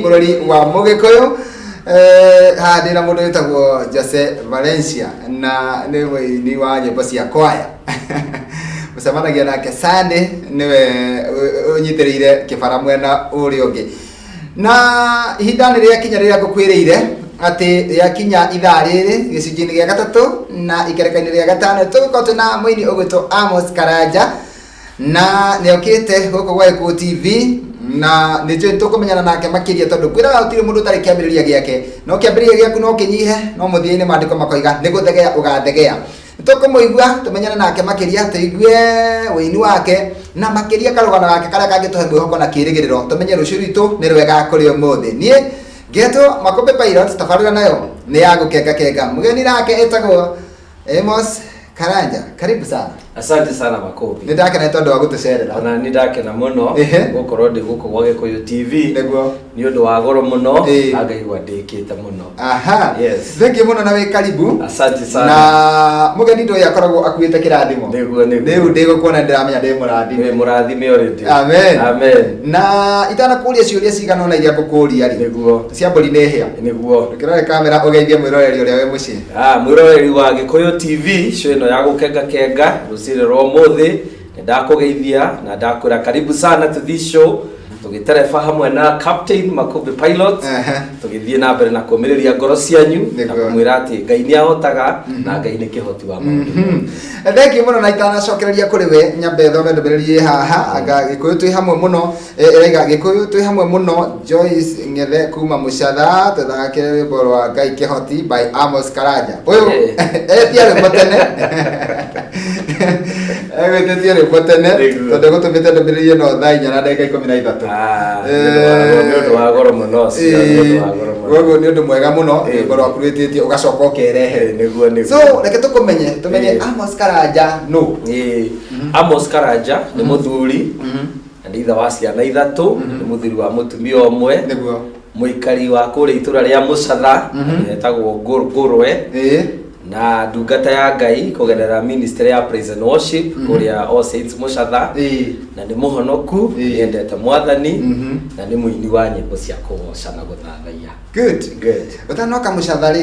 Mũrori wa Mũgĩkũyũ. Haha ndĩna mũndũ wĩtagwo Jose Valencia na nĩ mũini wa nyĩmbo cia kwaya. Mũcemanagia nake Sunday, nĩwe ũnyitĩrĩire kĩbara mwena ũrĩa ũngĩ. Na ihinda nĩ rĩakinya rĩrĩa ngũkwĩrĩire atĩ rĩakinya ithaa rĩrĩ, gĩcunjĩ-inĩ gĩa gatatũ na ikereka-inĩ rĩa gatano, tũgũkorwo twĩna mũini ũgwĩtwo Amos Karanja, na nĩ okĩte gũkũ gwa Gĩkũyũ TV, na nĩ njũĩ tũkũmenyana nake makĩria, tondũ kwĩraga gũtirĩ mũndũ ũtarĩ kĩambĩrĩria gĩake. No kĩambĩrĩria gĩaku no kĩnyihe, no mũthia-inĩ maandĩko makoiga nĩ gũthegea ũgathegea. Tũkũmũigua, tũmenyane nake makĩria, tũigue ũini wake na makĩria karũgano gake karĩa kangĩtũhe mwĩhoko na kĩrĩgĩrĩro, tũmenye rũciũ rwitũ nĩ rwega kũrĩ ũmũthĩ. Niĩ ngetwo Makũmbĩ Pilot, tabarĩra nayo nĩ ya gũkenga kenga. Mũgeni nake etagwo Amos Karanja, karibu sana. Asante sana, Makobi. Nĩ ndakena nĩ tondũ wa gũtũcerera. Ona nĩ ndakena mũno gũkorwo ndĩ gũkũ gwa Gĩkũyũ TV. Nĩ ũndũ wa goro mũno na ngaigua ndĩkĩte mũno. Aha. Yes. Thank you mũno na wĩ karibu. Asante sana. Na mũgeni ndũĩ akoragwo akuĩte kĩrathimo. Nĩguo. Rĩu ndĩgũkuona, ndĩramenya ndĩ mũrathime. Wĩ mũrathime already. Amen. Amen. Na itanakũria ciũria cigana ũna iria ngũkũria rĩ, cia mbũri nĩ hĩa. Ũkĩrore kamera ũgeithie mwĩroreri ũrĩa wĩ mũciĩ. Ah, mwĩroreri wa Gĩkũyũ TV, show ĩno ya gũkenga kenga rũcinĩ rwa ũmũthĩ, nĩ ndakũgeithia na ndakwĩra karibu sana to this show, tũgĩtereba hamwe na Captain Makumbi Pilot, tũgĩthiĩ na mbere na kũmĩrĩria ngoro cianyu na kũmwĩra atĩ Ngai nĩ ahotaga na Ngai nĩ kĩhoti wa maũndũ. Thank you mũno, na itanacokereria kũrĩ we, nyambe thome ndũmĩrĩri ĩ haha. Anga Gĩkũyũ twĩ hamwe mũno. Ĩraiga Gĩkũyũ twĩ hamwe mũno, Joyce Ng'ethe kuma Mũcatha, tũthakĩre rwĩmbo rwa Ngai Kĩhoti by Amos Karanja. Ũyũ etia rwĩmbo tene, egwĩtĩtie rwĩmbo tene, tondũ egũtũmĩte ndũmĩrĩri ĩno thaa 4:13. Ah, nĩ ũndũ wa goro mũno ũcio, nĩ ũndũ wa goro mũno. Koguo nĩ ũndũ mwega mũno, rwĩmbo rwaku rwĩtĩtie ũgacoka ũkerehe. Nĩguo. So reke tũkũmenye, tũmenye Amos Karanja nũ. Amos Karanja nĩ mũthuri na nĩ ithe wa ciana ithatũ, nĩ mũthuri wa mũtumia ũmwe, mũikari wa kũrĩa itũra rĩa Mũcatha, etagwo Ngũrwe, na ndungata ya Ngai kũgerera ministry ya praise and worship kũrĩa All Saints Mũcatha, na nĩ mũhonoku, nĩendete Mwathani, na nĩ mũini wa nyĩmbo cia kũgoca na gũthathaiya. Good. Good. Ũtanoka Mũcatha rĩ,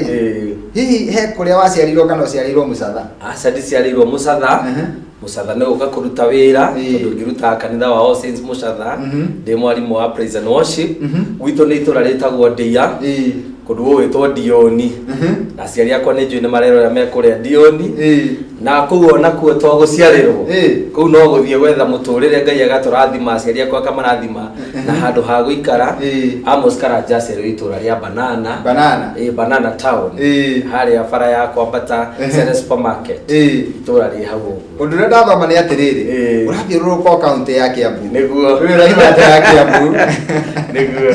hihi he kũrĩa waciarirwo kana ũciarĩirwo Mũcatha? Aca, ndiciarĩirwo Mũcatha. Mũcatha nĩ gũka kũruta wĩra, tondũ ngĩrutaga kanitha wa All Saints Mũcatha, ndĩ mwarimũ wa praise and worship. Gwitũ nĩ itũra rĩtagwo Ndĩa, kũndũ gũgwĩtwo Ndioni, na aciari akwa nĩ njũĩ nĩ marerora me kũrĩa Ndioni, na kũu onakuo to gũciarĩrwo, kũu no gũthiĩ gwetha mũtũrĩre. Ngai agatũrathima, aciari akwa akamarathima na handũ ha gũikara. Amos Karanja aciarĩrwo itũra rĩa Banana. Banana. Ĩĩ, Banana Town, harĩa bara ya kwambata Sene Supermarket, itũra rĩ hau ũguo. Ũndũ ũrĩa ndathoma nĩ atĩrĩrĩ, ũrathiũrũrũka o kaũntĩ ya Kiambu. Nĩguo. Rĩu ũraima nja ya Kiambu. Nĩguo.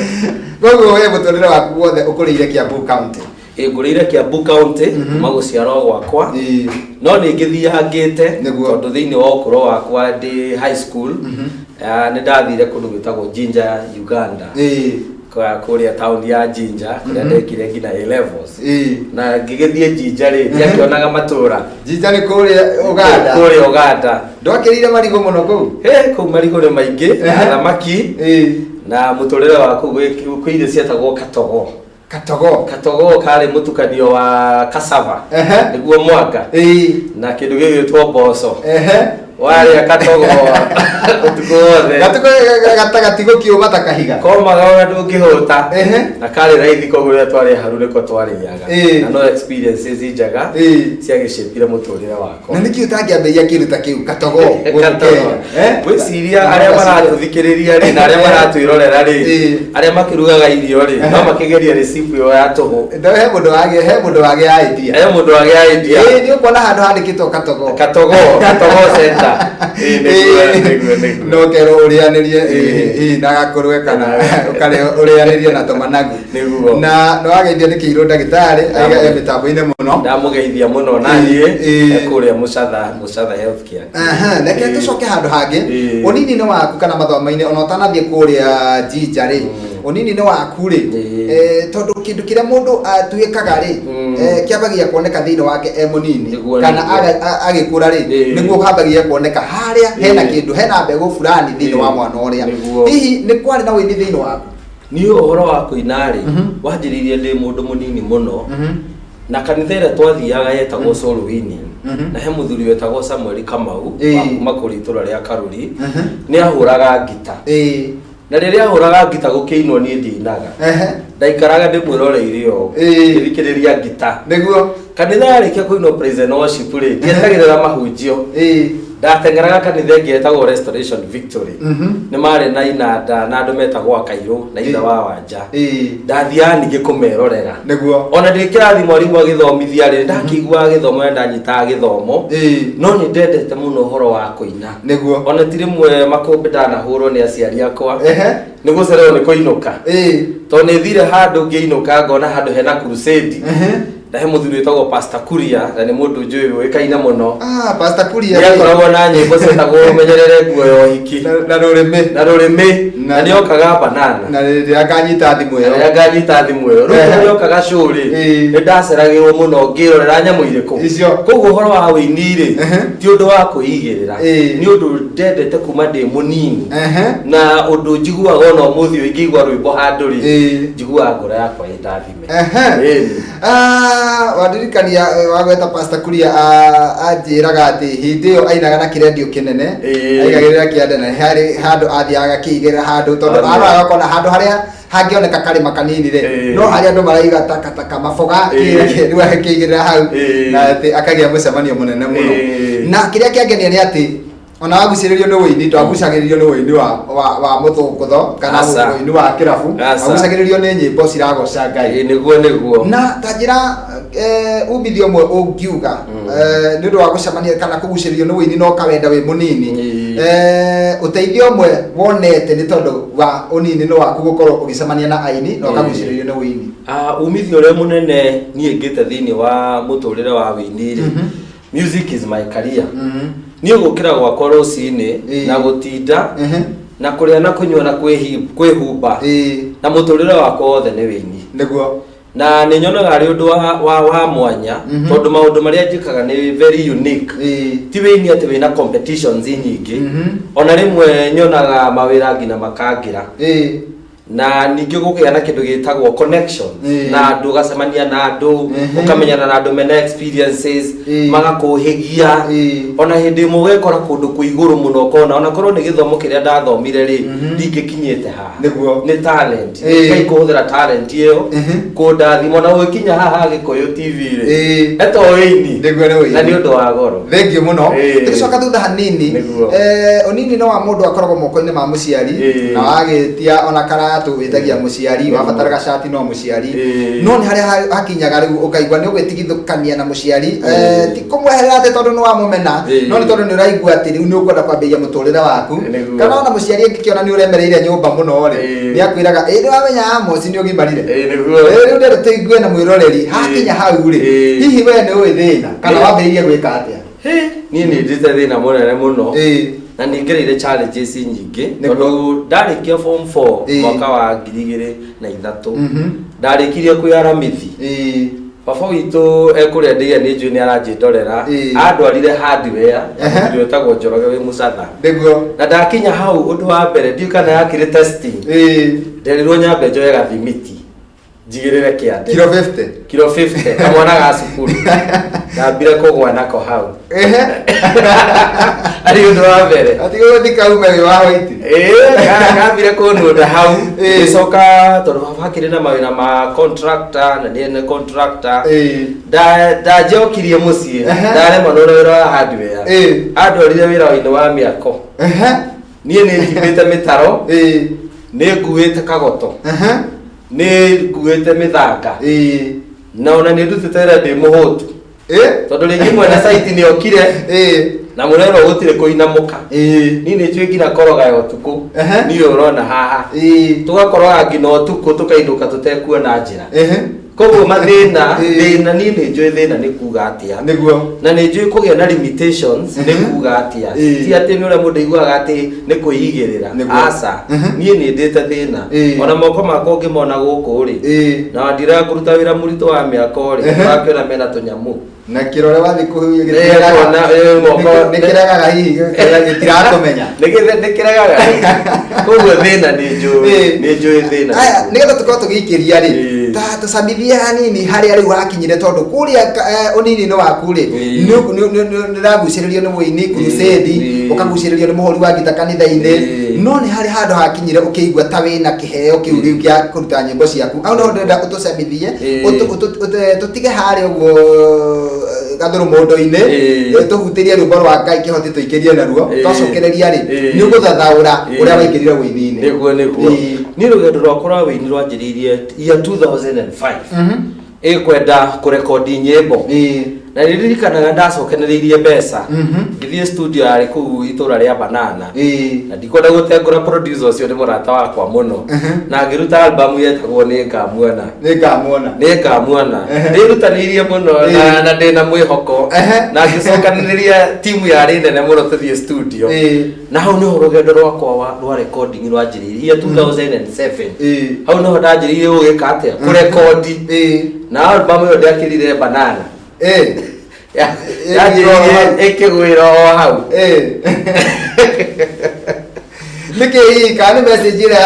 Koguo we mũtũrĩre waku wothe ũkũrĩire Kiambu County? Ĩ, ngũrĩire Kiambu County kuma gũciarwo gwakwa, no nĩ ngĩthiangĩte, tondũ thĩinĩ wa ũkũrũ wakwa ndĩ high school, nĩ ndathire kũndũ gwĩtagwo Jinja, Uganda, kũrĩa taũni ya Jinja, kũrĩa ndekire nginya A levels. Na ngĩgĩthiĩ Jinja rĩ, ndiakĩonaga matũra. Jinja nĩ kũrĩa Uganda? Kũrĩa Uganda. Ndwakĩrĩire marigũ mũno kũu? He, kũu marigũ nĩ maingĩ na thamaki, na mũtũrĩre wa kũu kwĩ irio cietagwo katogo. Katogo. Katogo karĩ mũtukanio wa cassava, nĩguo mwanga, na kĩndũ gĩgwĩtwo mboco. Warĩa katogo ũtukũ wothe. Gatuko gatagatĩ gũkĩũma ta kahiga. Komaga ona ndũngĩhũta, na karĩ raithi, koguo rĩrĩa twarĩ haru nĩko twarĩaga. Na no experiences njega ciagĩcĩpire mũtũrĩre wakwa. Na nĩkĩ ũtangĩambĩrĩria kĩndũ ta kĩu, katogo, gũkũ Katogo. Kenya? Eh? Ngwĩciria arĩa maratũthikĩrĩria rĩ na arĩa maratwĩrorera rĩ, arĩa makĩrugaga irio rĩ, no makĩgerie recipe ĩyo ya tũhũ. Ndo he mũndũ wagĩa idea. He mũndũ wagĩa idea. Ĩĩ, nĩ ũkuona handũ handĩkĩtwo katogo. Katogo, Katogo Center. Ĩĩ, nĩguo. No kerwo ũrĩanĩrie hihi na gakũrwe kana ũkarĩa ũrĩanĩrie na tũmanagu. Na nĩ wageithio nĩ kĩirũ ndagĩtarĩ aiga e mĩtambo-inĩ mũno. Ndamũgeithia mũno naniĩ, kũrĩa Mũcatha Healthcare. Aha, reke tũcoke handũ hangĩ. Ũnini-inĩ waku kana mathomo-inĩ, ona ũtanathiĩ kũrĩa Jinja rĩ, ũnini-inĩ waku rĩ, tondũ kĩndũ kĩrĩa mũndũ atuĩkaga rĩ, kĩambagia kuoneka thĩinĩ wake e mũnini, kana agĩkũra rĩ, nĩguo hambagia kuoneka harĩa hena kĩndũ, hena mbegũ fulani thĩinĩ wa mwana ũrĩa. Hihi nĩ kwarĩ na ũini thĩinĩ waku? Niĩ ũhoro wa kũina rĩ, wanjĩrĩirie ndĩ mũndũ mũnini mũno. Na kanitha ĩrĩa twathiaga yetagwo Soul Winning. Na he mũthuri wetagwo Samuel Kamau wa kuma kũrĩ itũra rĩa Karuri. Nĩ ahũraga ngita. Na rĩrĩa ahũraga ngita gũkĩinwo niĩ ndinaga. Ndaikaraga ndĩmwĩroreire ũũ. Ngĩthikĩrĩria ngita. Nĩguo. Kanitha yarĩkia kũinwo praise and worship rĩ, ndietagĩrĩra mahunjio. Ndateng'eraga kanitha ĩngĩ yetagwo Restoration Victory. Nĩ marĩ na inanda na andũ metagwo Akairũ na ithe wa Wanja. Ndathiaga ningĩ kũmerorera. Nĩguo. Ona ndĩ kĩrathi mwarimũ agĩthomithia rĩ, ndakĩiguaga gĩthomo na ndanyitaga gĩthomo. No nĩ ndendete mũno ũhoro wa kũina. Nĩguo. Ona ti rĩmwe makũmbĩ ndanahũrwo nĩ aciari akwa. Nĩ gũcererwo nĩ kũinũka. Tondũ nĩ thire handũ ngĩinũka ngona handũ hena crusade. Na he mũthuri wĩtagwo Pastor Kuria na nĩ mũndũ njũĩ ũĩkaine mũno. Pastor Kuria. Nĩ akoragwo na nyĩmbo ciĩtagwo ũmenyerere nguo ya ũhiki. Na rũrĩmĩ. Na rũrĩmĩ. Na nĩ okaga banana. Na rĩrĩa nganyita thimũ ĩyo. Na rĩrĩa nganyita thimũ ĩyo. Rĩu rĩrĩa okaga show rĩ, nĩ ndaceragĩrwo mũno ngĩrorera nyamũ irĩkũ. Icio. Koguo ũhoro wa ũini rĩ, ti ũndũ wa kwĩigĩrĩra. Nĩ ũndũ ndendete kuma ndĩ mũnini. Na ũndũ njiguaga ona ũmũthĩ ũyũ ingĩigua rwĩmbo handũ rĩ, njiguaga ngoro yakwa ĩ ndathime. Wandirikania wagweta Pastor Kuria, anjĩraga atĩ hĩndĩ ĩyo ainaga na kĩrendio kĩnene, aigagĩrĩra kĩande na harĩ handũ athiaga akĩigĩrĩra handũ tondũ aroraga akona handũ harĩa hangĩoneka karĩma kanini rĩ, no harĩa andũ maraiga takataka maboga, rĩu akĩigĩrĩra hau na atĩ akagĩa mũcemanio mũnene mũno. Na kĩrĩa kĩangenia nĩ atĩ ona wagucĩrĩrio nĩ ũini, ndwagucagĩrĩrio nĩ ũini wa mũthũngũtho kana ũini wa kĩrabu, wagucagĩrĩrio nĩ nyĩmbo ciragoca Ngai. Nĩguo, nĩguo. Na ta njĩra umithio ũmwe ũngiuga nĩ ũndũ wa gũcemania kana kũgucĩrĩrio nĩ ũini na ũkawenda wĩ mũnini, ũteithio ũmwe wonete nĩ tondũ wa ũnini nĩ waku gũkorwo ũgĩcemania na aini na ũkagucĩrĩrio nĩ ũini. Umithio ũrĩa mũnene niĩ ngĩte thĩinĩ wa mũtũrĩre wa ũini rĩ, music is my career. Niĩ gũkĩra gwakwa rũcinĩ na gũtinda na kũrĩa na kũnyua na kwĩhumba na mũtũrĩre wakwa wothe nĩ wĩini. Nĩguo. Na nĩ nyonaga arĩ ũndũ wa mwanya tondũ maũndũ marĩa njĩkaga nĩ very unique. Ti wĩini atĩ wĩna competitions nyingĩ. Ona rĩmwe nyonaga mawĩra nginya makangĩra. Na ningĩ gũkĩgĩa na kĩndũ gĩtagwo connection na andũ, ũgacemania na andũ, ũkamenyana na andũ mena experiences, magakũhĩgia. Ona hĩndĩ ĩmwe ũgekora kũndũ kwĩ igũrũ mũno, ũkona ona korwo nĩ gĩthomo kĩrĩa ndathomire rĩ, ndingĩkinyĩte haha. Nĩguo. Nĩ talent. Ngai kũhũthĩra talent ĩyo kũndathima ona gũgĩkinya haha Gĩkũyũ TV rĩ, eto ũini. Nĩguo, nĩ ũini. Na nĩ ũndũ wa goro. Thengiũ mũno. Tũgĩcoka thutha hanini, ũnini no wa mũndũ akoragwo moko-inĩ ma mũciari, na wagĩtia ona karatũ wĩtagia mũciari, wabatara gacati no mũciari. No nĩ harĩa hakinyaga rĩu ũkaigua nĩ ũgwĩtigithũkania na mũciari, ti kũmweherera atĩ tondũ nĩ wamũmena, no nĩ tondũ nĩ ũraigua atĩ rĩu nĩ ũkwenda kwambĩrĩria mũtũrĩre waku. Kana ona mũciari angĩkĩona nĩ ũremereire nyũmba mũno rĩ, nĩ akwĩraga, nĩ wamenya Amos nĩ ũgimarire. Rĩu ndĩrenda tũigue na mwĩroreri, hakinya hau rĩ, hihi we nĩ ũĩ thĩna kana wambĩrĩirie gwĩka atĩa? Niĩ nĩ ndĩte thĩna mũnene mũno. Na nĩ ngereire challenges nyingĩ tondũ ndarĩkia form 4 mwaka wa 2003, ndarĩkirie kwĩ Aramithi. Baba witũ ekũrĩa ndĩia nĩ njũĩ nĩ aranjĩndorera. Andwarire hardware, mũndũ wĩtagwo Njoroge wĩ Mũcatha. Nĩguo. Na ndakinya hau ũndũ wa mbere ndiũĩ kana yakĩrĩ testing. Nderirwo nyambe njoe gathimiti njigĩrĩre kĩande. Kilo 50. Kilo 50, kamwana ga cukuru. Ndambire kũgwa nako hau. Arĩ ũndũ wa mbere. Ati gũgũthi kaume wĩ wa white. Gambire kũnunda hau. Ngĩcoka tondũ baba akĩrĩ na mawĩra ma contractor na niĩ nĩ contractor. Ndanjokirie mũciĩ, ndaremwo nĩ wĩra wa hardware. Andwarire wĩra-inĩ wa mĩako. Niĩ nĩ njimbĩte mĩtaro, nĩ nguĩte kagoto, nĩ nguĩte mĩthanga, na ona nĩ ndutĩte wĩra ndĩ mũhũtu. Tondũ rĩngĩ mwene site nĩ okire na mũrerwo gũtirĩ kũinamũka. Niĩ nĩ njũĩ nginya koroga ya ũtukũ. Niĩ ũrona haha. Tũgakoroga nginya ũtukũ tũkainũka tũtekuona njĩra. Koguo mathĩna, thĩna niĩ nĩ njũĩ thĩna nĩ kuga atĩa. Nĩguo. Na nĩ njũĩ kũgĩa na limitations nĩ kuga atĩa. Ti atĩ nĩ ũrĩa mũndũ aiguaga atĩ nĩ kwĩigĩrĩra. Aca. Niĩ nĩ ndĩte thĩna. Ona moko makwa ũngĩmona gũkũ rĩ, na ndiraga kũruta wĩra mũritũ wa mĩako rĩ, ũrakĩona mena tũnyamũ. Na kĩrore wathiĩ kũhuhia Nĩ moko- nĩ kĩregaga hihi gĩtirakũmenya. Nĩ kĩregaga, koguo thĩna nĩ njũĩ. Nĩ njũĩ thĩna. Aya, nĩgetha tũkorwo tũgĩikĩria rĩ, ta tũcamithie hanini harĩa rĩu wakinyire, tondũ kũrĩa ũnini-inĩ waku rĩ, nĩũragucĩrĩrio nĩ mũini crusade, ũkagucĩrĩrio nĩ mũhũri wa ngita kanitha-inĩ, no nĩ harĩ handũ hakinyire ũkĩigua ta wĩna kĩheo kĩu rĩu gĩa kũruta nyĩmbo ciaku. Au no ndĩrenda ũtũcamithie, tũtige harĩa ũguo gathũrũmũndũ-inĩ, tũhutĩrie rwĩmbo rwa Ngai Kĩhoti, tũikĩrie naruo. Twacokereria rĩ, nĩ ũgũthathaũra ũrĩa waingĩrire wũini-inĩ. Nĩguo. Niĩ rũgendo rwakwa rwa wĩini rwanjĩrĩirie year 2005, ĩkwenda kũrekondi nyĩmbo, na nĩririkanaga ndacokanĩrĩirie mbeca, ngĩthiĩ studio yarĩ kũu itũra rĩa Banana, na ndikwenda gũtengũra producer ũcio, nĩ mũrata wakwa mũno, na ngĩruta album yetagwo Nĩ Ngamuona. Nĩ ngamuona. Nĩ Ngamuona. Ndĩrutanĩirie mũno na ndĩna mwĩhoko, na ngĩcokanĩrĩria timu yarĩ nene mũno tũthiĩ studio, na hau nĩho rũgendo rwakwa rwa recording rwanjĩrĩirie year 2007. Hau nĩho ndanjĩrĩirie gũgĩka atĩa, kũrekondi, na album ĩyo ndĩakĩrire Banana. Yanjĩrĩirie ĩkĩgwĩra o hau. Nĩkĩ hihi, kana nĩ message ĩrĩa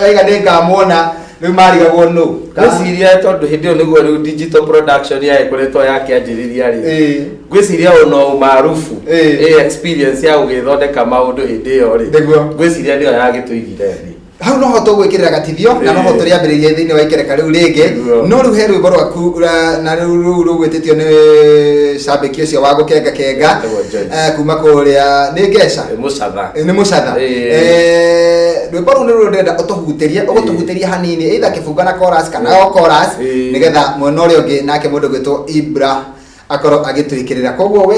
yaiga nĩ ngamuona, rĩu marigagwo nũ? Ngwĩciria tondũ hĩndĩ ĩyo nĩguo rĩu digital production yagĩkoretwo yakĩanjĩrĩria rĩ, ngwĩciria ona umaarufu, experience ya gũgĩthondeka maũndũ hĩndĩ ĩyo rĩ, ngwĩciria nĩyo yagĩtũigire thĩ. Hau noho tũgwĩkĩrĩra gatithio na noho tũrĩambĩrĩria thĩinĩ wa ikereka rĩu rĩngĩ. No rĩu he rwĩmbo rwaku na rĩu rũu rũgwĩtĩtio nĩ cambĩki ũcio wa gũkenga kenga. Wĩtagwo Joyce. Kuma kũrĩa nĩ Ngeca. Mũcatha. Nĩ Mũcatha. Rwĩmbo rũu nĩ rũrũ ndĩrenda ũtũhutĩrie, ũgũtũhutĩrie hanini, either kĩbunga na chorus kana o chorus, nĩgetha mwena ũrĩa ũngĩ nake mũndũ gwĩtwo Ibra akorwo agĩtwĩkĩrĩra. Koguo we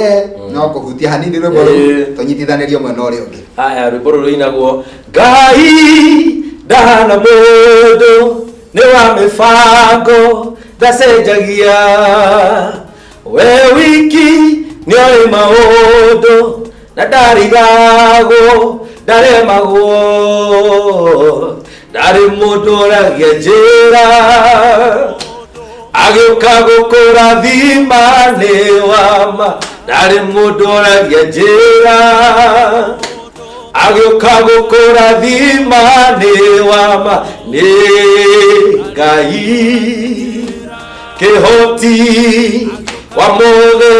no kũhutia hanini rwĩmbo rũu, tũnyitithanĩrio mwena ũrĩa ũngĩ. Haya, rwĩmbo rũrũ rũinagwo: Ngai ndahana mũndũ, nĩ wa mĩbango, ndacenjagia, we wiki nĩoĩ maũndũ na ndarigagwo, ndaremagwo, ndarĩ mũndũ ũragia njĩra, agĩũka gũkũrathima nĩ wama, ndarĩ mũndũ ũragia njĩra, agĩũka gũkũrathima nĩ wama, nĩ Ngai Kĩhoti wa mothe,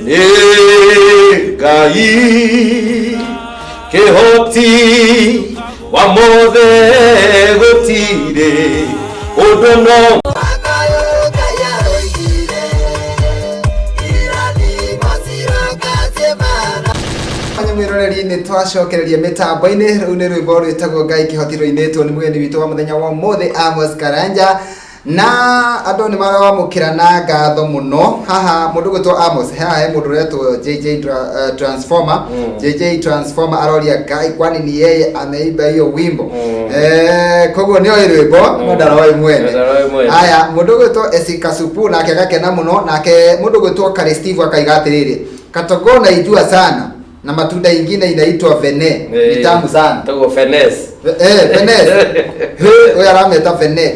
nĩ Ngai Kĩhoti wa mothe, gũtirĩ ũndũ no. Mwĩroreri, nĩ twacokereria mĩtambo-inĩ. Rĩu nĩ rwĩmbo rwĩtagwo Ngai Kĩhoti, rũinĩtwo nĩ mũgeni witũ wa mũthenya wa ũmũthĩ, Amos Karanja, na andũ nĩ maramũkĩra na ngatho mũno. Haha mũndũ gwĩtwo Amos, haha he mũndũ ũretwo JJ Transformer. JJ Transformer aroria, "Ngai, kwani ni yeye ameimba hiyo wimbo?" Koguo nĩ oĩ rwĩmbo no ndaroĩ mwene. Ndaroĩ mwene. Aya, mũndũ gwĩtwo Esikasupu nake agakena mũno. Nake mũndũ gwĩtwo Kari Steve akaiga atĩrĩrĩ, "Katogo naijua sana, na matunda ingine inaitwa vene, ni tamu sana." Tagwo Fenes. Venes. He, ũyũ arameta vene.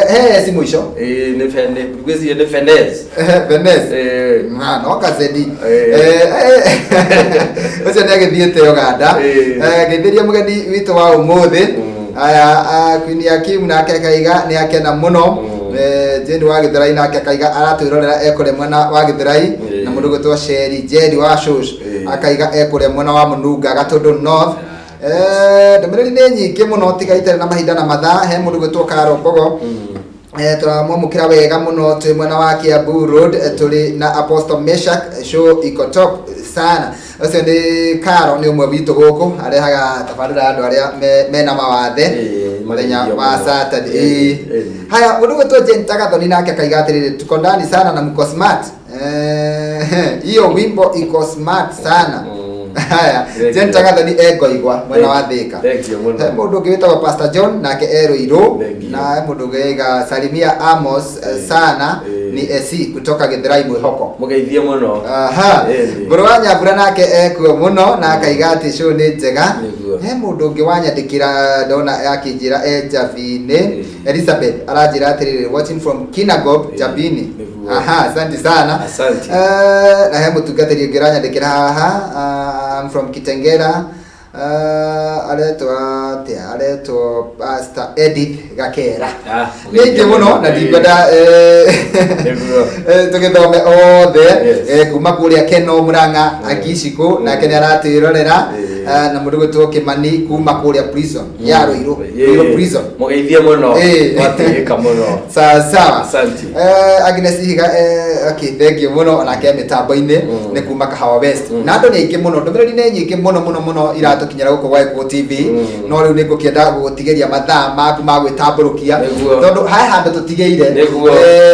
He si mũico. Nĩ Fene, ngwĩciria nĩ Fenes. Venes. Na no kazedi. Ũcio nĩ agĩthiĩte Uganda. Ngeithĩria mũgeni witũ wa ũmũthĩ. Aya, Queen Hakim nake akaiga nĩ akena mũno. Jane wa Gĩthũrai nake akaiga aratwĩrorera ekũrĩa mwena wa Gĩthũrai, na mũndũ gwĩtwo Sheri Jerry wa Shosh akaiga ekũrĩa mwena wa Mũnunga, Gatũndũ North. Ndũmĩrĩri nĩ nyingĩ mũno, tiga itarĩ na mahinda na mathaa. He mũndũ gwĩtwo Karo Mbogo, tũramwamũkĩra wega mũno twĩ mwena wa Kiambu Road, tũrĩ na Apostle Meshak, show iko top sana. Ũcio nĩ Karo, nĩ ũmwe witũ gũkũ, arehaga tabarĩra ya andũ arĩa mena mawathe mũthenya mageithio wa mũno. Saturday. Haya, mũndũ gwĩtwo Jane Tagathoni nake akaiga atĩrĩrĩ, "Tuko ndani sana na mko smart." Hiyo wimbo iko smart sana. Haya. Thank Jane you. Tagathoni engoigwa mwena wa Thika. Thank you mũno. He mũndũ ũngĩ wĩtagwo Pastor John nake e Ruiru. Thank you. Na he mũndũ ũngĩ aiga, "Salimia Amos sana, ni AC kutoka Githurai Mwĩhoko." Mũgeithie mũno. Aha. Mbũrũ wa Nyambura nake ekuo mũno na akaiga atĩ show nĩ njega. He mũndũ ũngĩ wanyandĩkĩra, ndona akĩnjĩra e Njabinĩ. Elizabeth aranjĩra atĩrĩrĩ, "Watching from Kinangop, Njabini." Aha, asante sana. Asante. Na he mũtungatĩri ũngĩ ũranyandĩkĩra haha, I'm from Kitengela. Aretwo atĩa? Aretwo Pastor Edith Gakera. Ah, Nĩ aingĩ mũno na ndingwenda Nĩguo. tũgĩthome othe. Yes. Kuma kũrĩa Keno Murang'a Agicikũ, nake nĩ aratwĩrorera. Na mũndũ gwĩtwo Kĩmani kuma kũrĩa prison ya Ruiru, Ruiru prison. Mũgeithie mũno. Twatĩĩka mũno. Sawa sawa. Asante. Agnes Ihiga, okay, thank you mũno, onake mĩtambo-inĩ nĩ kuma Kahawa West. Na andũ nĩ aingĩ mũno, ndũmĩrĩri nĩ nyingĩ mũno mũno mũno iratũkinyĩra gũkũ gwa Gĩkũyũ TV. No rĩu nĩ ngũkĩenda gũgũtigĩria mathaa maku ma gwĩtambũrũkia, tondũ hae handũ tũtigĩire.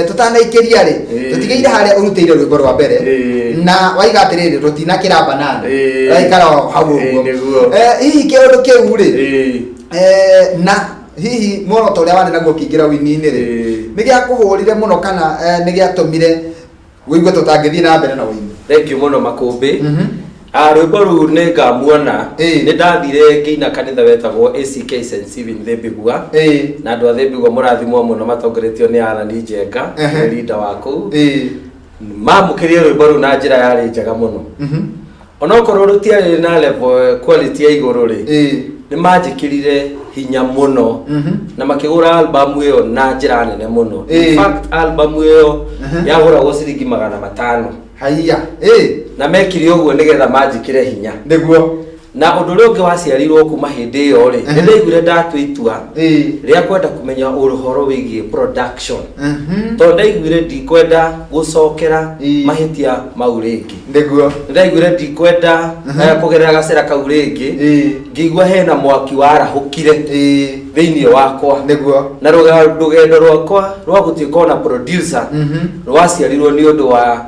Tũtanaikĩria rĩ, tũtigĩire harĩa ũrutĩire rwĩmbo rwa mbere na waiga atĩrĩrĩ, rũtinakĩra banana, raikara o hau ũguo. Hihi kĩũndũ kĩu rĩ, na hihi muoroto ũrĩa warĩ naguo ũkĩingĩra ũini-inĩ rĩ, nĩ gĩakũhũrire mũno kana nĩ gĩatũmire wĩigue tũtangĩthiĩ na mbere na ũini? Thank you mũno Makũmbĩ. Rwĩmbo rũu nĩ ngamuona. Nĩ ndathire ngĩina kanitha wetagwo ACK St. Stephen Thĩmbĩgua. Na andũ a Thĩmbĩgua mũrathimwo mũno, matongoretio nĩ Alan Njenga, nĩ leader wa kũu. Mamũkĩrire rwĩmbo rũu na njĩra yarĩ njega mũno. Onokorwo rũtiarĩ na level quality ya igũrũ rĩ, nĩ manjĩkĩrire hinya mũno na makĩgũra album ĩyo na njĩra nene mũno. In fact, album ĩyo yagũragwo ciringi 500. Haiya. Na mekire ũguo nĩgetha manjĩkĩre hinya. Na ũndũ ũrĩa ũngĩ waciarirwo kuma hĩndĩ ĩyo rĩ, nĩ ndaiguire ndatua itua rĩa kwenda kũmenya ũhoro wĩgiĩ production. Tondũ ndaiguire ndikwenda gũcokera mahĩtia mau rĩngĩ. Nĩ ndaiguire ndikwenda kũgerera gacĩra kau rĩngĩ. Ngĩigua hena mwaki warahũkire thĩinĩ wakwa. Na rũgendo rwakwa rwa gũtuĩka ona producer rwaciarirwo nĩ ũndũ wa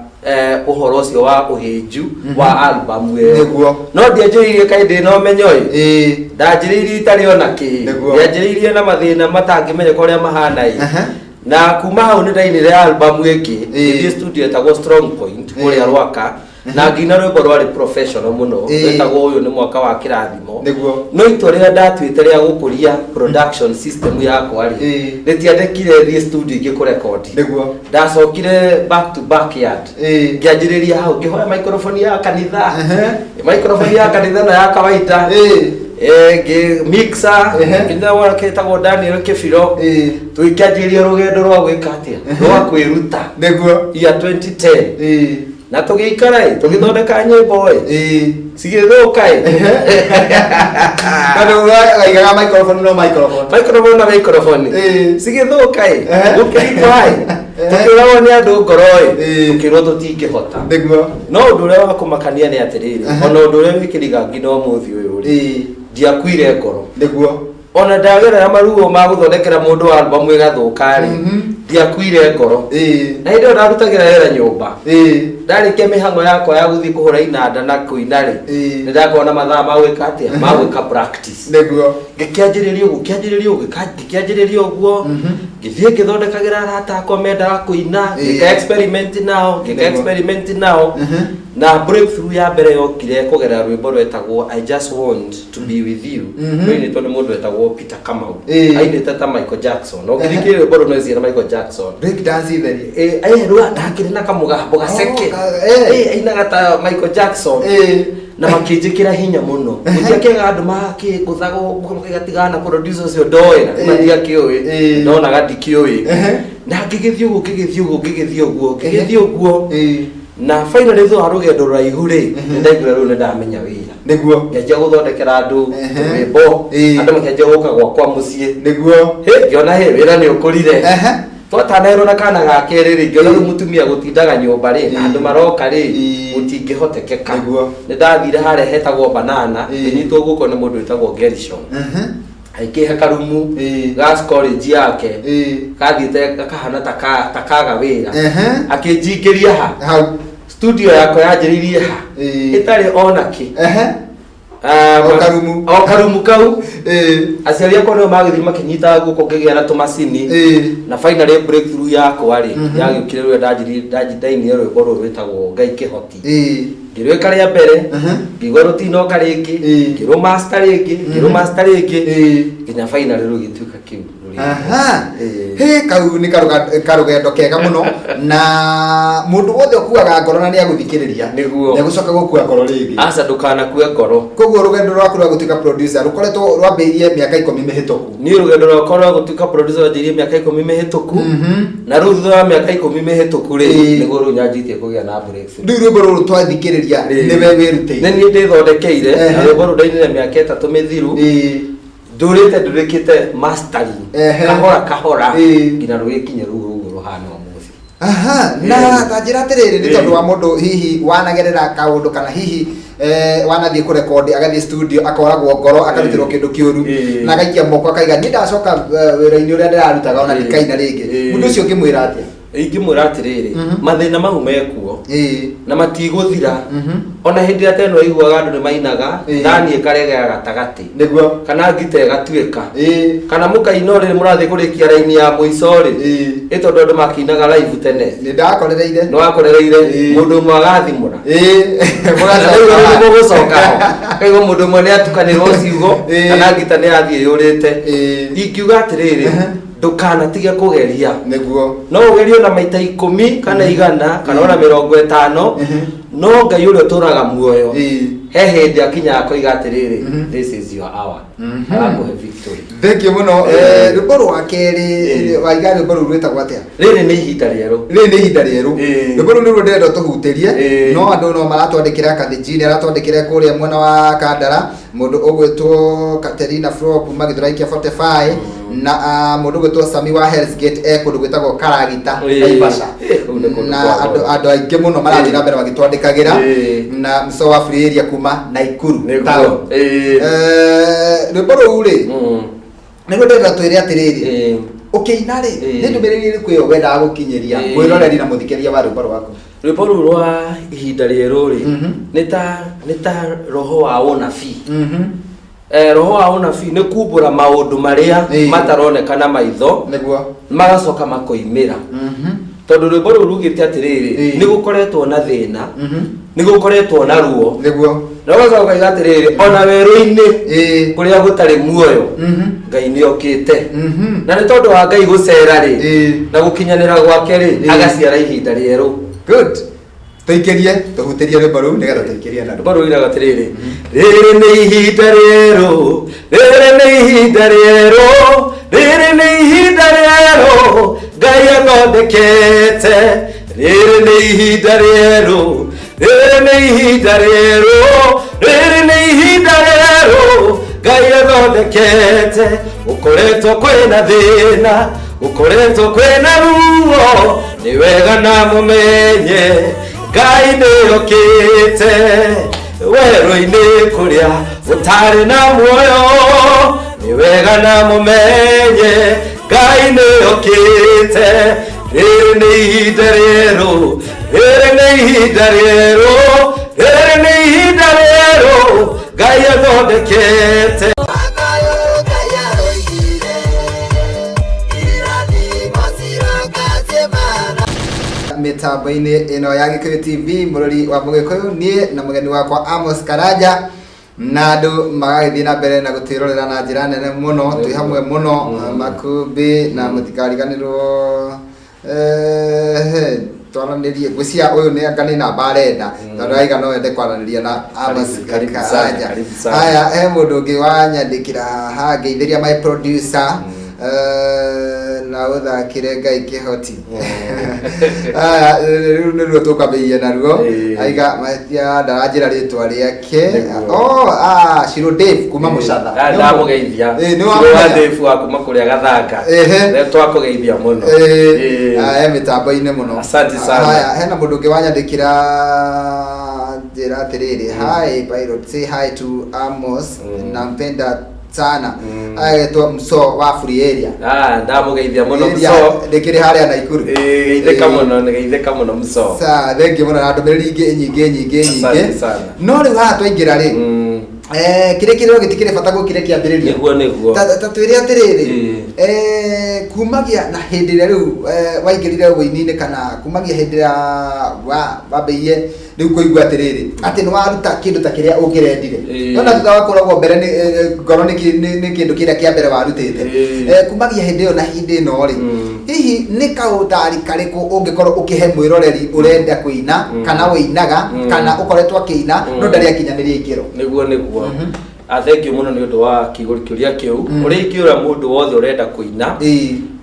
ũhoro ũcio wa ũhĩnju wa album ĩyo. No ndianjĩrĩirie kaĩ ndĩ na ũmenyo ĩ. Ndanjĩrĩirie itarĩ ona kĩ. Ndianjĩrĩirie na mathĩna matangĩmenyeka ũrĩa mahana ĩ. Na kuma hau nĩ ndainire album ĩngĩ, ngĩthiĩ studio ĩtagwo Strong Point kũrĩa Rwaka, na ngĩina rwĩmbo rwarĩ professional mũno, rwĩtagwo ũyũ nĩ mwaka wa kĩrathimo. No itua rĩrĩa ndatuĩte rĩa gũkũria production system yakwa rĩ, rĩtiandekire thiĩ studio ingĩ kũrekondi. Ndacokire back to backyard. Ngĩanjĩrĩria hau, ngĩhoya microphone ya kanitha. Microphone ya kanitha na ya kawaida. Ngĩ mixer, ngĩnyita mwana ketagwo Daniel Kĩbiro. Tũgĩkĩanjĩrĩria rũgendo rwa gwĩka atĩa? Rwa kwĩruta. Year 2010. Na tũgĩikara ĩ, tũgĩthondeka nyĩmbo ĩ. Cigĩthũka ĩ. Tondũ waigaga microphone no microphone. Microphone na microphone. Cigĩthũka ĩ. Gũkĩritũha ĩ. Tũkĩũragwo nĩ andũ ngoro ĩ. Tũkĩrwo tũtingĩhota. No ũndũ ũrĩa wa kũmakania nĩ atĩrĩrĩ, ona ũndũ ũrĩa wĩkĩriga nginya ũmũthĩ ũyũ rĩ, ndiakuire ngoro. Ona ndagerera maruo ma gũthondekera mũndũ album ĩgathũka rĩ, ndiakuire ngoro. Na hĩndĩ ĩyo ndarutagĩra wĩra nyũmba. Ndarĩkia mĩhang'o yakwa ya gũthiĩ kũhũra inanda na kũina rĩ, nĩ ndakorwo na mathaa ma gwĩka atĩa? Ma gwĩka practice. Ngĩkĩanjĩrĩria ũguo, ngĩkĩanjĩrĩria ũguo, ngĩkĩanjĩrĩria ũguo, ngĩthiĩ ngĩthondekagĩra arata akwa mendaga kũina, ngĩka experiment nao, ngĩka experiment nao. Na breakthrough ya mbere yokire kũgerera rwĩmbo rwetagwo I Just Want to Be With You. Rũinĩtwo nĩ mũndũ wetagwo Peter Kamau. Ainĩte ta Michael Jackson. Ũngĩthikĩrĩria rwĩmbo rũu no ĩcirie Michael Jackson. Break dance itheri. Rwa ndakĩrĩ na kamũgambo gaceke. Ainaga ta Michael Jackson. Na makĩnjĩkĩra hinya mũno. Gũtiakĩaga andũ makĩngũthaga ũguo makĩgatigana na producer ũcio ndoĩ, na matiakĩũĩ. Ndonaga ndikĩũĩ. Na ngĩgĩthiĩ ũguo, ngĩgĩthiĩ ũguo, ngĩgĩthiĩ ũguo, ngĩgĩthiĩ ũguo. Na finally thutha wa rũgendo rũraihu rĩ, nĩ ndaiguire rĩu nĩ ndamenya wĩra. Ngĩanjia gũthondekera andũ rwĩmbo, andũ makĩanjia gũka gwakwa mũciĩ. Hĩ, ngĩona hĩ, wĩra nĩ ũkũrire. Twatanaherwo na kana ga kerĩ rĩ, ngĩona rĩu mũtumia gũtindaga nyũmba rĩ, na andũ maroka rĩ, gũtingĩhotekeka. Nĩ ndathire harĩa hetagwo Banana, ngĩnyitwo guoko nĩ mũndũ wĩtagwo Gerishon. Aikĩhe karumu ga college yake, kathiĩte gakahana ta kaga wĩra. Akĩnjingĩria ha. Studio yakwa yanjĩrĩirie ha. Ĩtarĩ ona kĩ. O karumu. O karumu kau. Aciari akwa nĩo magĩthiĩ makĩnyitaga guoko ngĩgĩa na tũmacini. Na finally breakthrough yakwa rĩ, yagĩũkire rĩrĩa ndainire rwĩmbo rũrũ rwĩtagwo Ngai Kĩhoti. Ngĩrwĩka rĩa mbere, ngĩigua rũtinoka rĩngĩ, ngĩrũmaster rĩngĩ, ngĩrũmaster rĩngĩ, nginya finally rũgĩtuĩka kĩu rĩngĩ. Aha. Ĩĩ. Hĩ, kau nĩ karũgendo kega mũno na mũndũ wothe ũkuaga ngoro na nĩ agũthikĩrĩria Nĩguo. nĩ agũcoka gũkua ngoro rĩngĩ. Aca ndũkanakue ngoro. Koguo rũgendo rwaku rwa gũtuĩka producer rũkoretwo rwambĩrĩirie mĩaka 10 mĩhĩtũku. Niĩ rũgendo rwakwa rwa gũtuĩka producer rwanjĩrĩirie mĩaka 10 mĩhĩtũku. Na rĩu thutha wa mĩaka 10 mĩhĩtũku rĩ, nĩguo rĩu nyanjĩtie kũgĩa na breakthrough. Rĩu rwĩmbo rũrũ twathikĩrĩria nĩwe wĩrutĩire. Nĩ niĩ ndĩthondekeire, na rwĩmbo rũu ndainire mĩaka 3 mĩthiru. Ndũrĩte ndũrĩkĩte mastering kahora kahora nginya rũgĩkinye rũu ũguo rũhana ũmũthĩ. Aha, na ta njĩra atĩrĩrĩ, nĩ tondũ wa mũndũ hihi wanagerera kaũndũ kana hihi wanathiĩ kũrekondi agathiĩ studio akoragwo ngoro akarutĩrwo kĩndũ kĩũru na agaikia moko akaiga niĩ ndacoka wĩra-inĩ ũrĩa ndĩrarutaga ona ndikaina rĩngĩ. Mũndũ ũcio ũngĩmwĩra atĩa? Ingĩmwĩra atĩrĩrĩ, mathĩna mau mekuo na matigũthira. Ona hĩndĩ ĩrĩa tene waiguaga andũ nĩ mainaga, thani ĩkaregea gatagatĩ. Nĩguo. Kana ngita ĩgatuĩka. Kana mũkaina rĩrĩ mũrathiĩ kũrĩkia raini ya mũico rĩ. Ĩ tondũ andũ makĩinaga live tene. Nĩ ndakorereire. Nĩ wakorereire. Mũndũ ũmwe agathimũra. Rĩu mũgũcoka ho. Kaigua mũndũ ũmwe nĩ atukanĩrwo ciugo, kana ngita nĩ yathiĩ yũrĩte. Ingiuga atĩrĩrĩ, ndũkanatige kũgeria. Nĩguo. No ũgerie na maita 10 kana 100 kana ona 50, no Ngai ũrĩa ũtũraga muoyo, he hĩndĩ akinyaga koiga atĩrĩrĩ, this is your hour. Arakũhe victory. Thank you mũno. Rwĩmbo rwa kerĩ, waiga rwĩmbo rũu rwĩtagwo atĩa? Rĩrĩ nĩ ihinda rĩerũ. Rĩrĩ nĩ ihinda rĩerũ. Rwĩmbo rũu nĩruo ndĩrenda tũhutĩrie, no andũ no maratwandĩkĩra, Kathĩnji nĩ aratwandĩkĩra kũrĩa mwena wa Kandara, mũndũ ũgwĩtwo Katerina Flo kuma Gĩthũrai kĩa 45, na mũndũ ũgwĩtwo Sami wa Hell's Gate e kũndũ gwĩtagwo Karagita, Naivasha. Na andũ aingĩ mũno marathiĩ na mbere magĩtwandĩkagĩra, na Mso wa Free Area kuma Naikuru town. Rwĩmbo rũu rĩ, nĩguo ndĩrenda twĩre atĩrĩrĩ, ũkĩina rĩ, nĩ ndũmĩrĩri ĩrĩkũ ĩyo wendaga gũkinyĩria mwĩroreri na mũthikĩrĩria wa rwĩmbo rwaku? Rwĩmbo rũu rwa ihinda rĩerũ rĩ, nĩ ta roho wa ũnabii. Roho wa ũnabii nĩ kumbũra maũndũ marĩa mataroneka na maitho, nĩguo magacoka makoimĩra. Tondũ rwĩmbo rũu rugĩte atĩrĩrĩ, nĩ gũkoretwo na thĩna, nĩ gũkoretwo na ruo, nĩguo na ũgacoka ũkaiga atĩrĩrĩ, ona werũ-inĩ kũrĩa gũtarĩ muoyo, Ngai nĩ okĩte. Na nĩ tondũ wa Ngai gũcera rĩ, na gũkinyanĩra gwake rĩ, agaciara ihinda rĩerũ. Good. Tũikĩrie, tũhutĩrie rwĩmbo rũu nĩgetha tũikĩrie na rwĩmbo rũu rugaga atĩrĩrĩ, rĩrĩ nĩ ihinda rĩerũ, rĩrĩ nĩ ihinda rĩerũ, rĩrĩ nĩ ihinda rĩerũ, Ngai athondekete. Rĩrĩ nĩ ihinda rĩerũ, rĩrĩ nĩ ihinda rĩerũ, rĩrĩ nĩ ihinda rĩerũ, Ngai athondekete. Gũkoretwo kwĩna thĩna, gũkoretwo kwĩna ruo, nĩ wega na mũmenye Ngai nĩ okĩte. Werũ-inĩ kũrĩa gũtarĩ na muoyo, nĩ wega na mũmenye Ngai nĩ okĩte. Rĩrĩ nĩ ihinda rĩerũ, rĩrĩ nĩ ihinda rĩerũ, rĩrĩ nĩ ihinda rĩerũ, Ngai athondekete. Mĩtambo-inĩ ĩno ya Gĩkũyũ TV, mũrori wa Mũgĩkũyũ, niĩ na mũgeni wakwa Amos Karanja, na andũ magagĩthiĩ na mbere na gũtwĩrorera na njĩra nene mũno, twĩ hamwe mũno makũmbĩ, na mũtikariganĩrwo twaranĩrie. Ngwĩciria ũyũ nĩ anga nĩ namba arenda, tondũ aiga no ende kwaranĩria na Amos Karanja. Haya, he mũndũ ũngĩ wanyandĩkĩra haha, ngeithĩria my producer, na ũthakĩre Ngai kĩhoti. Haya, rĩu nĩruo tũkwambĩrĩria naruo. Aiga mahĩtia ndaranjĩra rĩtwa rĩake. Oh, Shiro Dave kuma Mũcatha. Ndamũgeithia. Nĩ Shiro wa wamũmenya? Dave wa kuma kũrĩa Gathanga. Nĩ twakũgeithia mũno. He mĩtambo-inĩ mũno. Asante sana. Haya, hena mũndũ ũngĩ wanyandĩkĩra njĩra atĩrĩrĩ, hi pilot, say hi to Amos, nampenda sana. Agetwo Mso wa Free Area. Ndamũgeithia mũno Mso. Ndĩkĩrĩ harĩa Naikuru. Geithĩka mũno, nĩgeithĩka mũno Mso. Sa, thank you mũno na ndũmĩrĩri ingĩ nyingĩ nyingĩ nyingĩ. Asante sana. No rĩu haha twaingĩra rĩ, Kĩrĩkĩrĩro gĩtikĩrĩ bata gũkĩra kĩambĩrĩria. Nĩguo nĩguo. Ta twĩre atĩrĩrĩ, Ĩĩ. Kumagia na hĩndĩ ĩrĩa rĩu waingĩrire ũini-inĩ, kana kumagia hĩndĩ ĩrĩa wambĩirie rĩu kũigua atĩrĩrĩ atĩ nĩ waruta kĩndũ ta kĩrĩa ũngĩrendire. Nona thutha wa kũragwo mbere nĩ ngoro nĩ kĩndũ kĩrĩa kĩa mbere warutĩte. Kumagia hĩndĩ ĩyo na hĩndĩ ĩno rĩ, hihi nĩ kaũtari karĩkũ ũngĩkorwo ũkĩhe mwĩroreri ũrenda kũina, kana ũinaga, kana ũkoretwo akĩina no ndarĩ akinyanĩria ikĩro? Nĩguo nĩguo. Thank you mũno nĩ ũndũ wa kĩũria kĩu. Ũrĩa ingĩũra mũndũ wothe ũrenda kũina,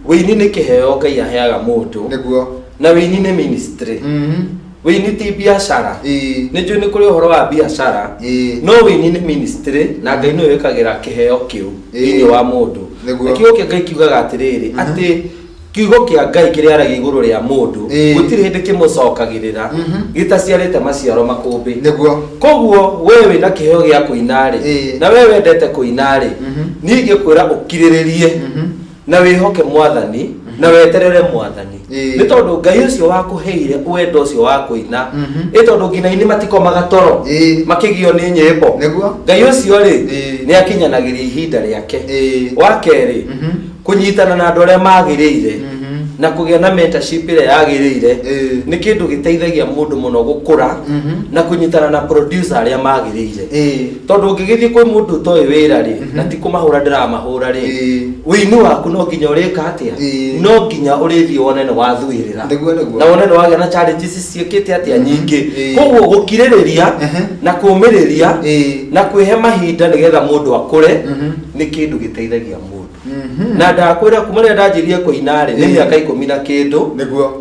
wĩini nĩ kĩheo Ngai aheaga mũndũ. Na wĩini nĩ ministry. Wĩini ti biacara. Nĩ njũĩ nĩ kũrĩ ũhoro wa biacara, no wĩini nĩ ministry, na Ngai nĩwe wĩkagĩra kĩheo kĩu thĩinĩ wa mũndũ. Na kiugo kĩa Ngai kiugaga atĩrĩrĩ, atĩ kiugo kĩa Ngai kĩrĩa aragia igũrũ rĩa mũndũ, gũtirĩ hĩndĩ kĩmũcokagĩrĩra gĩtaciarĩte maciaro makũmbĩ. Koguo we wĩna kĩheo gĩa kũina rĩ, na we wendete kũina rĩ, niĩ ingĩkwĩra ũkirĩrĩrie na wĩhoke Mwathani na weterere Mwathani, nĩ tondũ Ngai ũcio wakũheire wendo ũcio wa kũina, ĩ tondũ nginya aini matikomaga toro makĩgio nĩ nyĩmbo. Ngai ũcio rĩ, nĩ akinyanagĩria ihinda rĩake. Wa kerĩ, kũnyitana na andũ arĩa magĩrĩire na kũgĩa na mentorship ĩrĩa yagĩrĩire nĩ kĩndũ gĩteithagia mũndũ mũno gũkũra, na kũnyitana na producer arĩa magĩrĩire, tondũ ũngĩgĩthiĩ kwĩ mũndũ ũtoĩ wĩra rĩ, na ti kũmahũra ndĩramahũra rĩ, wĩini waku no nginya ũrĩka atĩa? No nginya ũrĩthiĩ wone nĩ wathuĩrĩra, Nĩguo, nĩguo. na wone nĩ wagĩa na challenges ciĩkĩte atĩa nyingĩ. Koguo gũkirĩrĩria na kũmĩrĩria na kwĩhe mahinda nĩgetha mũndũ akũre nĩ kĩndũ gĩteithagia mũndũ. Na ndakwĩra, kuma rĩrĩa ndanjirie kũina rĩ, nĩ mĩaka 10 na kĩndũ.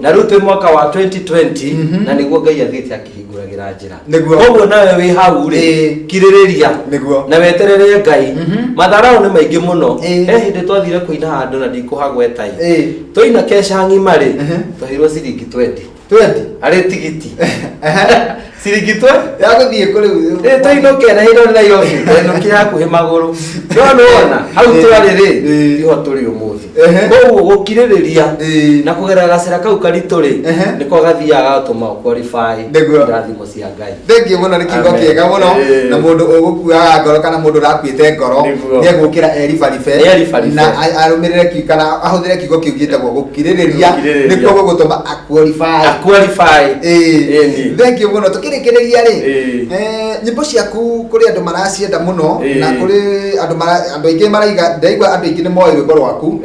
Na rĩu twĩ mwaka wa 2020, na nĩguo Ngai athiĩte akĩhingũragĩra njĩra. Koguo nawe wĩ hau rĩ, kirĩrĩria na weterere Ngai. Matharau nĩ maingĩ mũno. He hĩndĩ twathire kũina handũ na ndikũhagweta ĩ, twaina keca ng'ima rĩ, twaheirwo ciringi 20. 20? Arĩ tigiti ciringi twe Ya gũthiĩ kũrĩ? Ĩ, tũinũke na hĩndĩ Nairobi twainũkire hakuhĩ magũrũ, no nĩwona hau twarĩ rĩ, tiho tũrĩ ũmũthĩ. Koguo gũkirĩrĩria na kũgerera gacĩra kau karitũ rĩ, nĩko gathiaga gatũma ũqualify irathimo cia Ngai. Thank you mũno, nĩ kiugo kĩega mũno. Na mũndũ ũgũkuaga ngoro kana mũndũ ũrakuĩte ngoro, nĩ egũkĩra eribaribe Nĩ eribaribe. na arũmĩrĩre kana ahũthĩre kiugo kĩu gĩtagwo gũkirĩrĩria. Gũkirĩrĩria. Nĩkuo gũgũtũma aqualify. Aqualify. Ĩni. Thank you mũno. Tũkĩrĩkĩrĩria rĩ, nyĩmbo ciaku kũrĩ andũ maracienda mũno, na kũrĩ andũ andũ aingĩ maraiga, ndaigua andũ aingĩ nĩ moĩ rwĩmbo rwaku,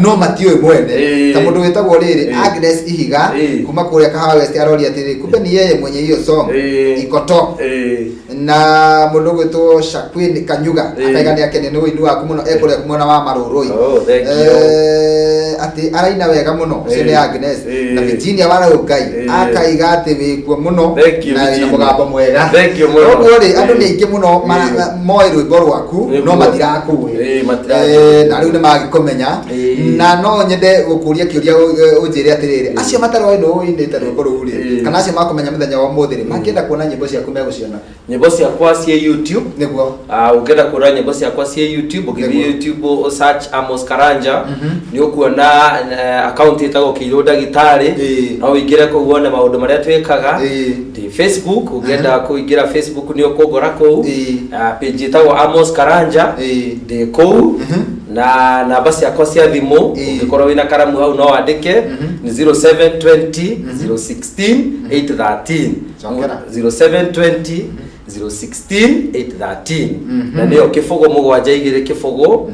no matiũĩ mwene. Ta mũndũ wĩtagwo rĩrĩ, Agnes Ihiga, kuma kũrĩa Kahawa West, aroria atĩrĩ, kumbe ni yeye mwenye hiyo song iko top? Na mũndũ ũgwĩtwo Shaquin Kanyuga akaiga nĩ akenio nĩ ũini waku mũno, ekũrĩa mwena wa Marũrũi. Oh, thank you. Atĩ araina wega mũno, ũcio nĩ Agnes. Na Virginia wa Ngai akaiga atĩ wĩkuo mũno Thank you, na wĩna Virginia. mũgambo mwega. Thank you mũno. Ũguo rĩ, andũ nĩ aingĩ mũno moĩ rwĩmbo rwaku, no matirakũĩ. Matirakũĩ. Na rĩu nĩ magĩkũmenya. Na no nyende gũkũria kĩũria, ũnjĩre atĩrĩrĩ, acio mataroĩ nũ ũinĩte rwĩmbo rũu rĩ, kana acio makũmenya mũthenya wa ũmũthĩ rĩ, mangĩenda kuona nyĩmbo ciaku megũciona? Nyĩmbo ciakwa ciĩ YouTube. Ũngĩenda kuona nyĩmbo ciakwa ciĩ YouTube, ũngĩthiĩ YouTube ũ search Amos Karanja, nĩ ũkuona account ĩtagwo Kĩirũ Ndagĩtarĩ. No ũingĩre kũu wone maũndũ marĩa twĩkaga. Ndĩ Facebook, ũngĩenda kũingĩra Facebook nĩ ũkũngora kũu. Page ĩtagwo Amos Karanja. Ndĩ kũu. Na namba ciakwa cia thimũ, ũngĩkorwo wĩna karamu hau no wandĩke, nĩ 0720 016 813. Cokera. 0720 016 813, na nĩyo 072 0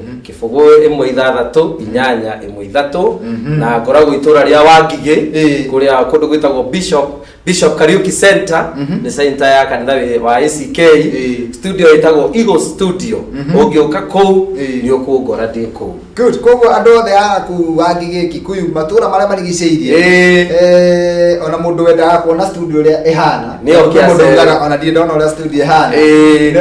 0 1 6 8 1 3. Na ngoragwo itũra rĩa Wangigĩ, kũrĩa kũndũ gwĩtagwo Bishop Kariuki Center, nĩ center ya kanitha wa ACK. Studio ĩtagwo Eagle Studio. Ũngĩũka kũu, nĩ ũkũngora ndĩ kũu. Good. Koguo andũ othe a kũu Wangigĩ, Kikuyu, matũra marĩa marigicĩirie, ona mũndũ wendaga kuona studio ũrĩa ĩhana, Nĩ oke Mũndũ acere. ugaga, ona ndirĩ ndona ũrĩa studio ĩhana.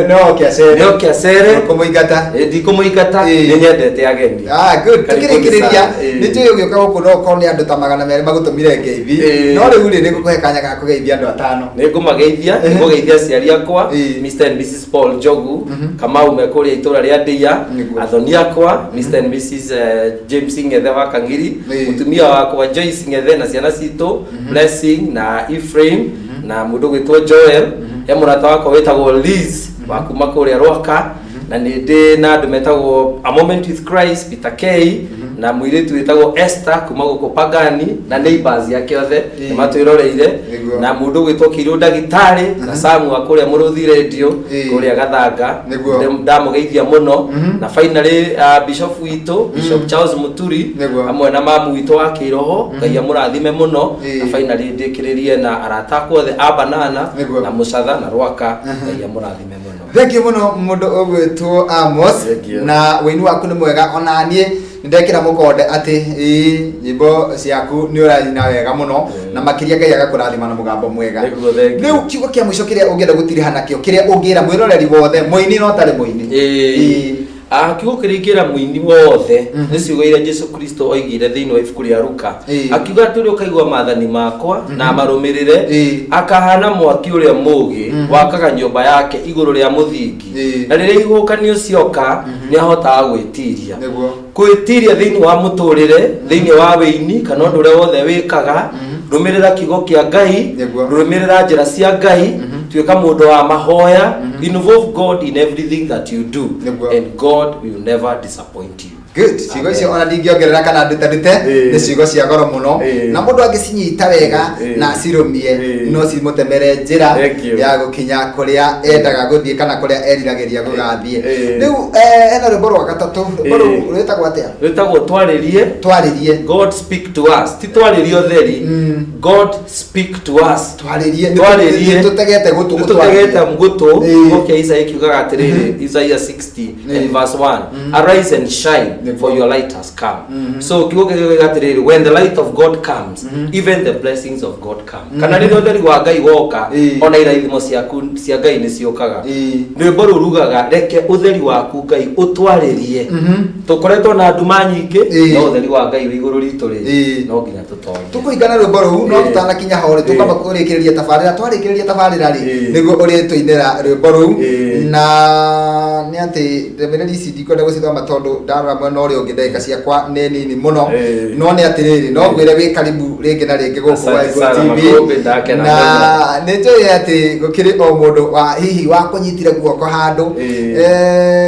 Nĩ oke acere. Nĩ oke acere. Kũmũingata. Ndikũmũingata. Nĩ nyendete ageni. Ah, good. Karibuni Tukĩrĩkĩrĩria, sana. Nĩ njũĩ ũgĩũka gũkũ no ũkorwo nĩ andũ ta 200 magũtũmire ngeithi. No rĩu rĩ, nĩ ngũkũhe kanya ga kũgeithia andũ atano. Nĩ ngũmageithia. Nĩ ngũgeithia aciari akwa, Mr and Mrs Paul Njogu Kamau, me kũrĩa itũra rĩa Ndia. Athoni akwa, Mr and Mrs James Ng'ethe wa Kang'iri, mũtumia wakwa Joyce Ng'ethe, na ciana citũ Blessing na Ephraim, na mũndũ gwĩtwo Joel. He mũrata wakwa wĩtagwo Liz. Wa kuma kũrĩa Rwaka, na nĩ ndĩ na andũ metagwo A Moment with Christ, Peter K, na mũirĩtu wĩtagwo Esther kuma gũkũ Pagani, na neighbors yake othe nĩ matwĩroreire, na mũndũ ũgwĩtwo Kĩirũ ndagĩtarĩ, na Samu wa kũrĩa Mũrũthi Radio kũrĩa Gathanga. Ndamũgeithia mũno. Na finally, bishop witũ, Bishop Charles Muturi, hamwe na mamu witũ wa kĩroho, Ngai amũrathime mũno. Na finally ndĩkĩrĩrie na arata akwa othe a Banana na Mũcatha na Rwaka, Ngai amũrathime mũno. Thank you mũno mũndũ ũgwĩtwo Amos. Thank you. Na wĩini waku nĩ mwega, ona niĩ nĩndekĩra mũkonde atĩ ĩĩ, nyĩmbo ciaku nĩ ũraina wega mũno, na makĩria Ngai agakũrathima na mũgambo mwega. Nĩguo, thank you. Rĩu kiugo kĩa mũico kĩrĩa ũngĩenda gũtiriha nakĩo, kĩrĩa ũngĩra mwĩroreri wothe, mũini no tarĩ mũini? Ah, kiugo kĩrĩa ingĩra mũini wothe nĩ ciugo iria Jesu Kristo oigire thĩinĩ wa ibuku rĩa Luka. Akiuga atĩ ũrĩa ũkaigua maathani makwa na amarũmĩrĩre akahana mwaki ũrĩa mũũgĩ wakaga nyũmba yake igũrũ rĩa mũthingi, na rĩrĩa ihuhũkanio cioka nĩ ahotaga gwĩtiria. Gwĩtiria thĩinĩ wa mũtũrĩre, thĩinĩ wa wĩini, kana ũndũ ũrĩa wothe wĩkaga, rũmĩrĩra kiugo kĩa Ngai, rũmĩrĩra njĩra cia Ngai, tuĩka mũndũ wa mahoya, involve God in everything that you do, and God will never disappoint you. Good. Ciugo icio ona ndingĩongerera kana ndute nĩ ciugo cia goro mũno, na mũndũ angĩcinyita wega na acirũmie, no cimũtemere njĩra Thank you. ya gũkinya kũrĩa endaga gũthiĩ kana kũrĩa eriragĩria gũgathiĩ. Rĩu hena rwĩmbo rwa gatatũ, rwĩmbo rũu rwĩtagwo atĩa? Rwĩtagwo Twarĩrie. Twarĩrie. God speak to us, ti twarĩrie ũtheri, God speak to us. Twarĩrie. Twarĩrie. Tũtegete gũtũ. Nĩtũtegete gũtũ. Kiugo kĩa Isaia kiugaga atĩrĩrĩ, Isaiah 60 and verse 1, "Arise and shine, for your light has come." So kiugo kĩu kiugaga atĩrĩrĩ, when the light of God comes, even the blessings of God come, kana rĩrĩa ũtheri wa Ngai woka, ona irathimo ciaku cia Ngai nĩ ciũkaga. Rwĩmbo rũu rugaga, reke ũtheri waku Ngai ũtwarĩrie. Tũkoretwo na nduma nyingĩ, no ũtheri wa Ngai wĩ igũrũ ritũ rĩ, no nginya tũtonye. Tũkũringana rwĩmbo rũu, no tũtanakinya ho rĩ, tũkamba kũrĩkĩrĩria tabarĩra. Twarĩkĩrĩria tabarĩra rĩ, nĩguo ũrĩtũinĩra rwĩmbo rũu. Na nĩ atĩ ndũmĩrĩri ici ndikwenda gũcithoma tondũ ndarora mwena ũrĩa ũngĩ ndagĩka ciakwa nĩ nini mũno. No nĩ atĩrĩrĩ, no ngwĩre wĩ karibu rĩngĩ na rĩngĩ gũkũ Asante Waigũ sana, TV. Makũmbĩ, ndakena Na mũno. nĩ njũĩ atĩ gũkĩrĩ o mũndũ wa hihi wakũnyitire guoko handũ,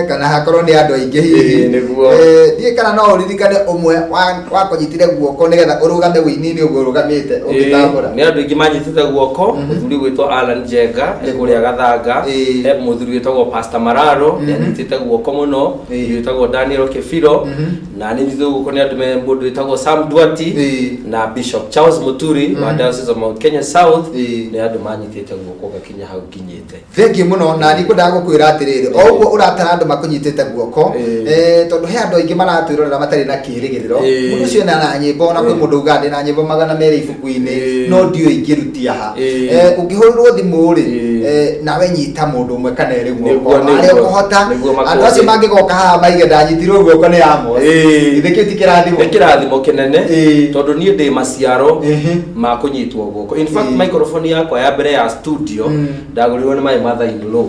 kana hakorwo nĩ andũ aingĩ hihi. Nĩguo. Ndiũĩ kana no ũririkane ũmwe wakũnyitire guoko nĩgetha ũrũgame wĩini-inĩ ũguo ũrũgamĩte ũngĩtambũra. Nĩ andũ aingĩ manyitĩte guoko. Mũthuri gwĩtwo Alan Njenga kũrĩa Gathanga, he mũthuri wĩtagwo Pastor Mararo nĩ anyitĩte guoko mũno, wĩtagwo Daniel Kĩbiro, na nĩ nyitĩte guoko nĩ andũ me mũndũ wĩtagwo Sam Duati na Bishop Charles Muturi wa Diocese of Mount Kenya South. Nĩ andũ manyitĩte guoko ngakinya hau nginyĩte. Thank you mũno, na niĩ kwendaga gũkwĩra atĩrĩrĩ, o ũguo ũratara andũ makũnyitĩte guoko, tondũ he andũ aingĩ maratwĩrorera matarĩ na kĩrĩgĩrĩro. Mũndũ ũcio ena na nyĩmbo, ona kwĩ mũndũ ugaga ndĩna nyĩmbo 200 ibuku-inĩ, no ndiũĩ ingĩrutia ha. Ũngĩhũrĩrwo thimũ rĩ, nawe nyita mũndũ ũmwe kana erĩ guoko, arĩa ũkũhota. Nĩguo Andũ acio makũmbĩ. Mangĩgoka haha maige ndanyitirwo guoko nĩ Amos. Githĩ kĩu ti kĩrathimo? Nĩ kĩrathimo kĩnene, tondũ niĩ ndĩ maciaro ma kũnyitwo guoko. In fact, microphone yakwa ya mbere ya studio ndagũrirwo nĩ my mother in law,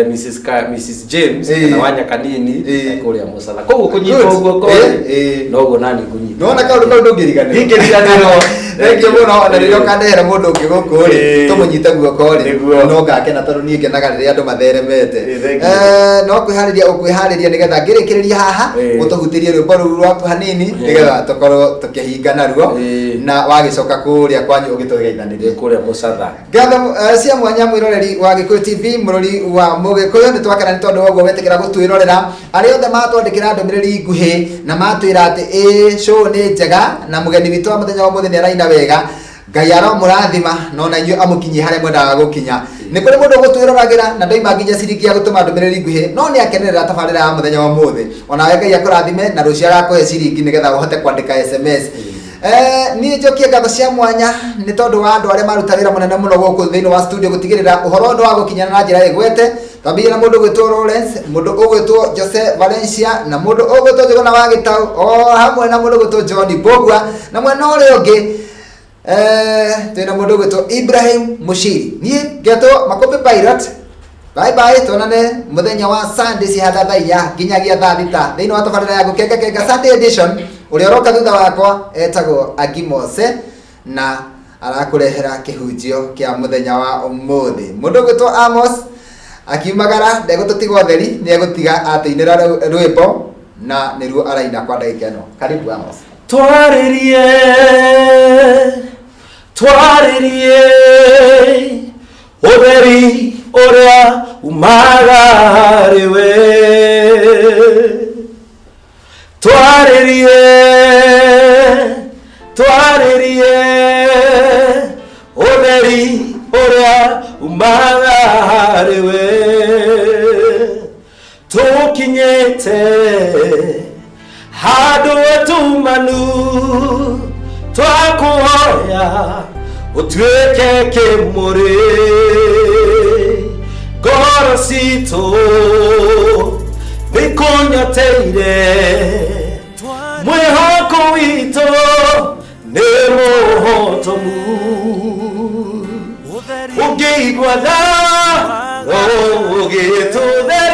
Mrs James kana wa Nyakanini, kũrĩa Mũcatha. Koguo kũnyitwo guoko rĩ, noguo nani ngũnyitwo. Nona kaũndũ kau ndũngĩriganĩrwo. Ndingĩriganĩrwo. Thank you mũno. Ona rĩrĩa ũkandehera mũndũ ũngĩ gũkũ rĩ, tũmũnyite guoko rĩ, no ngakena tondũ niĩ ngenaga rĩrĩa andũ matheremete. Thank you. No kwĩharĩria ũkwĩharĩria nĩgetha ngĩrĩkĩrĩria haha, ũtũhutĩrie rwĩmbo rũu rwaku hanini nĩgetha tũkorwo tũkĩhinga naruo, na wagĩcoka kũrĩa kwanyu ũgĩtũgeithanĩrie. Ndĩ kũrĩa Mũcatha. Ngatho cia mwanya mwĩroreri wa Gĩkũyũ TV, mũrori wa Mũgĩkũyũ, nĩ twakena nĩ tondũ wa ũguo wetĩkĩra gũtwĩrorera. Arĩa othe matwandĩkĩra ndũmĩrĩri nguhĩ na matwĩra atĩ ĩĩ, show nĩ njega na mũgeni witũ wa mũthenya wa ũmũthĩ nĩ araina wega, Ngai aromũrathima na ona inyuĩ amũkinyie harĩa mwendaga gũkinya. Nĩ kũrĩ mũndũ ũgũtwĩroragĩra na ndoima nginya ciringi ya gũtũma ndũmĩrĩri nguhĩ, no nĩ akenerera tabarĩra ya mũthenya wa ũmũthĩ. Onawe Ngai akũrathime na rũciũ agakũhe ciringi nĩgetha ũhote kwandĩka SMS. Niĩ njokie ngatho cia mwanya nĩ tondũ wa andũ arĩa maruta wĩra mũnene mũno gũkũ thĩinĩ wa studio gũtigĩrĩra ũhoro ũyũ nĩ wa gũkinyana na njĩra ĩgwete. Twambĩrĩrie na mũndũ ũgwĩtwo Lawrence, mũndũ ũgwĩtwo Jose Valencia, na mũndũ ũgwĩtwo Njũgũna wa Gĩtau, o hamwe na mũndũ ũgwĩtwo John Mbũgua, na mwena ũrĩa ũngĩ twĩna mũndũ ũgwĩtwo Ibrahim Mushiri. Niĩ ngetwo Makũmbĩ Pilot. Bye bye, tuonane mũthenya wa Sunday ciĩ thaa 4 nginyagia thaa 6 thĩinĩ wa tabarĩra ya Gũkenga Kenga Sunday edition. Ũrĩa ũroka thutha wakwa etagwo Agimose na arakũrehera kĩhunjio kĩa mũthenya wa ũmũthĩ. Mũndũ ũgwĩtwo Amos. Akiumagara ndegũtũtiga ũtheri, nĩ egũtiga atũinĩra rwĩmbo na nĩruo araina kwa ndagĩka ĩno. Karibu Amos. Twarĩrie, twarĩrie ũtheri ũrĩa umaga harĩ we. Twarĩrie, twarĩrie ũtheri ũrĩa umaga harĩ we. Tũkinyĩte handũ atumanu, twakũhoya ũtuĩke kĩmũrĩ. Ngoro citũ nĩkũnyoteire, mwĩhoko witũ nĩ mũhotomu. Ũngĩigua tha ũgĩtũtheria.